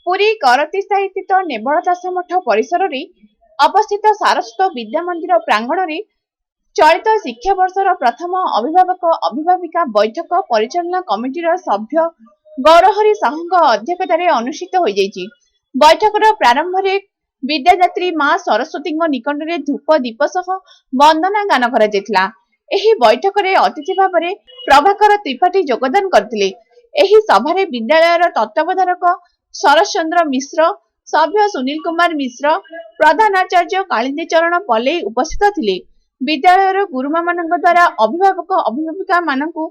ପୁରୀ କରତିସାହିସ୍ଥିତ ନେବଳ ଦାସ ମଠ ପରିସରରେ ଅବସ୍ଥିତ ସାରସ୍ୱତ ବିଦ୍ୟା ମନ୍ଦିର ପ୍ରାଙ୍ଗଣରେ ଚଳିତ ଶିକ୍ଷାବର୍ଷର ପ୍ରଥମ ଅଭିଭାବକ ଅଭିଭାବିକା ବୈଠକ ପରିଚାଳନା କମିଟିର ସଭ୍ୟ ଗୌରହରି ସାହୁଙ୍କ ଅଧ୍ୟକ୍ଷତାରେ ଅନୁଷ୍ଠିତ ହୋଇଯାଇଛି। ବୈଠକର ପ୍ରାରମ୍ଭରେ ବିଦ୍ୟାଦାତ୍ରୀ ମା ସରସ୍ୱତୀଙ୍କ ନିକଟରେ ଧୂପ ଦୀପ ସହ ବନ୍ଦନା ଗାନ କରାଯାଇଥିଲା। ଏହି ବୈଠକରେ ଅତିଥି ଭାବରେ ପ୍ରଭାକର ତ୍ରିପାଠୀ ଯୋଗଦାନ କରିଥିଲେ। ଏହି ସଭାରେ ବିଦ୍ୟାଳୟର ତତ୍ତ୍ୱାବଧାରକ ଶରତ ଚନ୍ଦ୍ର ମିଶ୍ର, ସଭ୍ୟ ସୁନୀଲ କୁମାର ମିଶ୍ର, ପ୍ରଧାନ ଆଚାର୍ଯ୍ୟ କାଳିନ୍ଦୀ ଚରଣ ପଲେଇ ଉପସ୍ଥିତ ଥିଲେ। ବିଦ୍ୟାଳୟର ଗୁରୁମାମାନଙ୍କ ଦ୍ୱାରା ଅଭିଭାବକ ଅଭିଭାବିକା ମାନଙ୍କୁ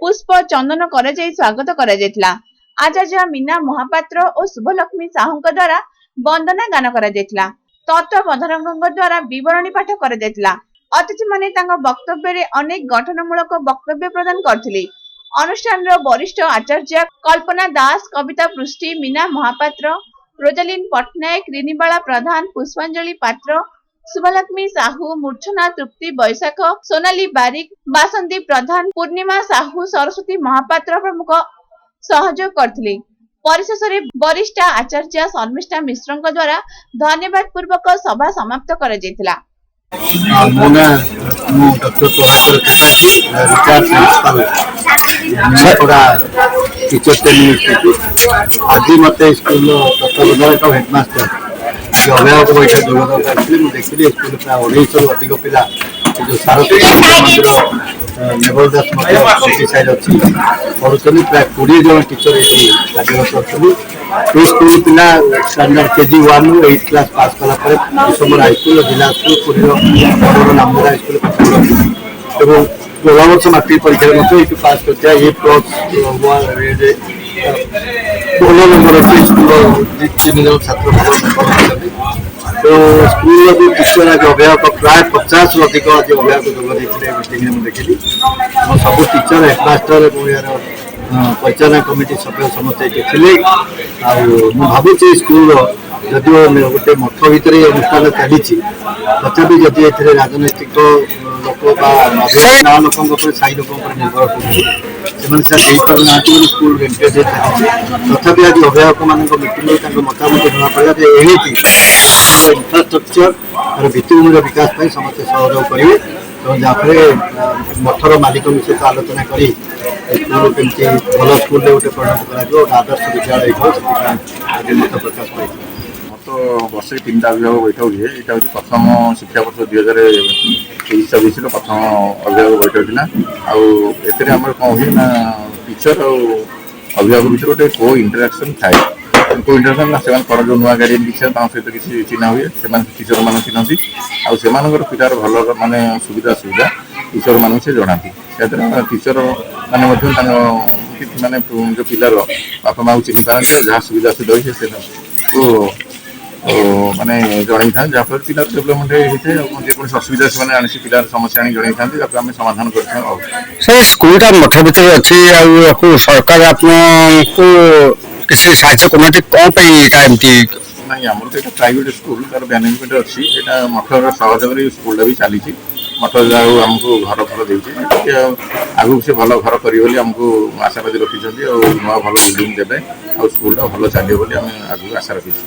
ପୁଷ୍ପ ଚନ୍ଦନ କରାଯାଇ ସ୍ୱାଗତ କରାଯାଇଥିଲା। ଆଚାର୍ଯ୍ୟ ମୀନା ମହାପାତ୍ର ଓ ଶୁଭଲକ୍ଷ୍ମୀ ସାହୁଙ୍କ ଦ୍ୱାରା ବନ୍ଦନା ଗାନ କରାଯାଇଥିଲା। ତତ୍ତ୍ୱାବଧାରକଙ୍କ ଦ୍ୱାରା ବିବରଣୀ ପାଠ କରାଯାଇଥିଲା। ଅତିଥିମାନେ ତାଙ୍କ ବକ୍ତବ୍ୟରେ ଅନେକ ଗଠନମୂଳକ ବକ୍ତବ୍ୟ ପ୍ରଦାନ କରିଥିଲେ। ଅନୁଷ୍ଠାନର ବରିଷ୍ଠ ଆଚାର୍ଯ୍ୟ କଳ୍ପନା ଦାସ, କବିତା ପୃଷ୍ଟି, ମୀନା ମହାପାତ୍ର, ରୋଜାଲିନ ପଟ୍ଟନାୟକ, ରିନିବାଳା ପ୍ରଧାନ, ପୁଷ୍ପାଞ୍ଜଳି ପାତ୍ର, ଶୁଭଲକ୍ଷ୍ମୀ ସାହୁ, ମୂର୍ଚ୍ଛନା ତୃପ୍ତି ବୈଶାଖ, ସୋନାଲି ବାରିକ, ବାସନ୍ତୀ ପ୍ରଧାନ, ପୂର୍ଣ୍ଣିମା ସାହୁ, ସରସ୍ୱତୀ ମହାପାତ୍ର ପ୍ରମୁଖ ସହଯୋଗ କରିଥିଲେ। ପରିଶେଷରେ ବରିଷ୍ଠ ଆଚାର୍ଯ୍ୟ ଶର୍ମିଷ୍ଠା ମିଶ୍ରଙ୍କ ଦ୍ୱାରା ଧନ୍ୟବାଦ ପୂର୍ବକ ସଭା ସମାପ୍ତ କରାଯାଇଥିଲା। ମୋ ନାଁ ମୁଁ doctor Prabhakar Tripathi, retired principal, Nimapada teacher training institute. ଆଜି ମୋତେ ସ୍କୁଲର ତତ୍ତ୍ୱାବଧାରକ, ହେଡ଼ମାଷ୍ଟର ଆଜି ଅଭିଭାବକ ବୈଠକ ଯୋଗ ଦେବାକୁ ଆସିଥିଲେ। ମୁଁ ଦେଖିଲି, ସ୍କୁଲରେ ପ୍ରାୟ 250ରୁ ଅଧିକ ପିଲା ଏ ଯେଉଁ ସାରସ୍ୱତୀ ବିଦ୍ୟା ମନ୍ଦିର, ନେବଳ ଦାସ ମଠ ସାଇଡ୍ ଅଛି, ପଢ଼ୁଛନ୍ତି। ପ୍ରାୟ 20 ଜଣ ଟିଚର ଏଠି କାର୍ଯ୍ୟରତ ଅଛନ୍ତି। ଏଇ ସ୍କୁଲ ପିଲା ଷ୍ଟାଣ୍ଡାର୍ଡ କେଜି 1ରୁ 8 କ୍ଲାସ୍ ପାସ୍ କଲା ପରେ ବିଶ୍ୱମ୍ବର ହାଇସ୍କୁଲ, ଜିଲ୍ଲା ସ୍କୁଲ, ପୁରୀର ବଡ଼ ନାମଧାରା ହାଇସ୍କୁଲ ପାଠ ପଢ଼ନ୍ତି ଏବଂ ଗଲା ବର୍ଷ ମାଟ୍ରିକ ପରୀକ୍ଷାରେ ମଧ୍ୟ ଏଇଠୁ ପାସ୍ କରିଥିବା ଏ ପ୍ଲସ୍ ଭଲ ନମ୍ବର ଅଛି। ସ୍କୁଲର ଦୁଇ ତିନି ଜଣ ଛାତ୍ର ଭଲ ନମ୍ବର ରଖିଛନ୍ତି। ତ ସ୍କୁଲର ଯେଉଁ ଟିଚର, ଆଜି ଅଭିଭାବକ ପ୍ରାୟ 50ରୁ ଅଧିକ ଆଜି ଅଭିଭାବକ ଯୋଗ ଦେଇଥିଲେ ମିଟିଂରେ, ମୁଁ ଦେଖିଲି। ଏବଂ ସବୁ ଟିଚର, ହେଡ଼ମାଷ୍ଟର ଏବଂ ଏହାର ପରିଚାଳନା କମିଟି ସଭ୍ୟ ସମସ୍ତେ ଏଠି ଥିଲେ। ଆଉ ମୁଁ ଭାବୁଛି, ସ୍କୁଲର ଯଦିଓ ଗୋଟେ ମଠ ଭିତରେ ଏ ଅନୁଷ୍ଠାନ ଚାଲିଛି, ତଥାପି ଯଦି ଏଥିରେ ରାଜନୈତିକ ଲୋକ ବା ଗାଁ ଲୋକଙ୍କ ଉପରେ, ସାହି ଲୋକଙ୍କ ଉପରେ ନିର୍ଭର କରୁଛି, ସେମାନେ ସେଟା ଦେଇପାରୁନାହାନ୍ତି ବୋଲି ସ୍କୁଲ ରେଣ୍ଟେଡ୍ ଚାଲିଛି। ତଥାପି ଆଜି ଅଭିଭାବକମାନଙ୍କ ମିଟିଂରେ ତାଙ୍କ ମତାମତ ଜଣାପଡ଼ିଲା ଯେ ଏଣିକି ଇନଫ୍ରାଷ୍ଟ୍ରକ୍ଚର, ତାର ଭିତ୍ତିଭୂମିର ବିକାଶ ପାଇଁ ସମସ୍ତେ ସହଯୋଗ କରିବେ ଏବଂ ଯାହାଫଳରେ ମଠର ମାଲିକଙ୍କ ସହିତ ଆଲୋଚନା କରି ଏ ସ୍କୁଲ କେମିତି ଭଲ ସ୍କୁଲରେ ଗୋଟେ ପରିଣତ କରାଯିବ, ଗୋଟେ ଆଦର୍ଶ ବିଦ୍ୟାଳୟ ହେଇଯିବ, ସେଥିପାଇଁ ଆଜି ମତ ପ୍ରକାଶ ପାଇଛି। ମୋର ତ ବର୍ଷରେ ତିନିଟା ଅଭିଭାବକ ବୈଠକ ହୁଏ। ଏଇଟା ହେଉଛି ପ୍ରଥମ ଶିକ୍ଷାବର୍ଷ 2023-24ର ପ୍ରଥମ ଅଭିଭାବକ ବୈଠକ ଥିଲା। ଆଉ ଏଥିରେ ଆମର କ'ଣ ହୁଏ ନା, ଟିଚର ଆଉ ଅଭିଭାବକ ଭିତରେ ଗୋଟେ କୋ ଇଣ୍ଟରାକ୍ସନ୍ ଥାଏ। କୋ ଇଣ୍ଟରାକ୍ସନ୍ ନା, ସେମାନେ କଣ ଯେଉଁ ନୂଆ ଗାର୍ଡ଼ିଆନ୍ କିଛି ତାଙ୍କ ସହିତ କିଛି ଚିହ୍ନା ହୁଏ, ସେମାନେ ଟିଚର ମାନଙ୍କୁ ଚିହ୍ନନ୍ତି ଆଉ ସେମାନଙ୍କର ପିଲାର ଭଲ ମାନେ ସୁବିଧା ଅସୁବିଧା ଟିଚର ମାନଙ୍କୁ ସେ ଜଣାନ୍ତି। ଏହାଦ୍ୱାରା ଟିଚର ମାନେ ମଧ୍ୟ ତାଙ୍କ କିଛି ମାନେ ଯେଉଁ ପିଲାର ବାପା ମାଆକୁ ଚିହ୍ନି ପାରନ୍ତି ଆଉ ଯାହା ସୁବିଧା ଅସୁବିଧା ହୁଏ ସେ ମାନେ ଜଣେଇଥାନ୍ତି, ଯାହାଫଳରେ ପିଲାର ଡେଭଲପମେଣ୍ଟ ହେଇଥାଏ। ଆଉ ଯେକୌଣସି ଅସୁବିଧା ସେମାନେ ଆଣି ସେ ପିଲାର ସମସ୍ୟା ଆଣି ଜଣେଇଥାନ୍ତି, ତାକୁ ଆମେ ସମାଧାନ କରିଥାଉ। ଆଉ ସେ ସ୍କୁଲଟା ମଠ ଭିତରେ ଅଛି ଆଉ ୟାକୁ ସରକାର ଆପଣଙ୍କୁ କିଛି ସାହାଯ୍ୟ କରୁନାହାନ୍ତି, କ'ଣ ପାଇଁ ଏଇଟା ଏମିତି? ନାଇଁ, ଆମର ତ ଏଇଟା ପ୍ରାଇଭେଟ ସ୍କୁଲ, ତାର ମ୍ୟାନେଜମେଣ୍ଟ ଅଛି। ଏଇଟା ମଠର ସହଯୋଗରେ ଏଇ ସ୍କୁଲଟା ବି ଚାଲିଛି। ମଠ ଯାହା ହଉ ଆମକୁ ଘର ଫର ଦେଇଛି ଟିକେ, ଆଉ ଆଗକୁ ସେ ଭଲ ଘର କରିବେ ବୋଲି ଆମକୁ ଆଶାବାଦୀ ରଖିଛନ୍ତି ଆଉ ନୂଆ ଭଲ ବିଲ୍ଡିଂ ଦେବେ ଆଉ ସ୍କୁଲଟା ଭଲ ଚାଲିବ ବୋଲି ଆମେ ଆଗକୁ ଆଶା ରଖିଛୁ।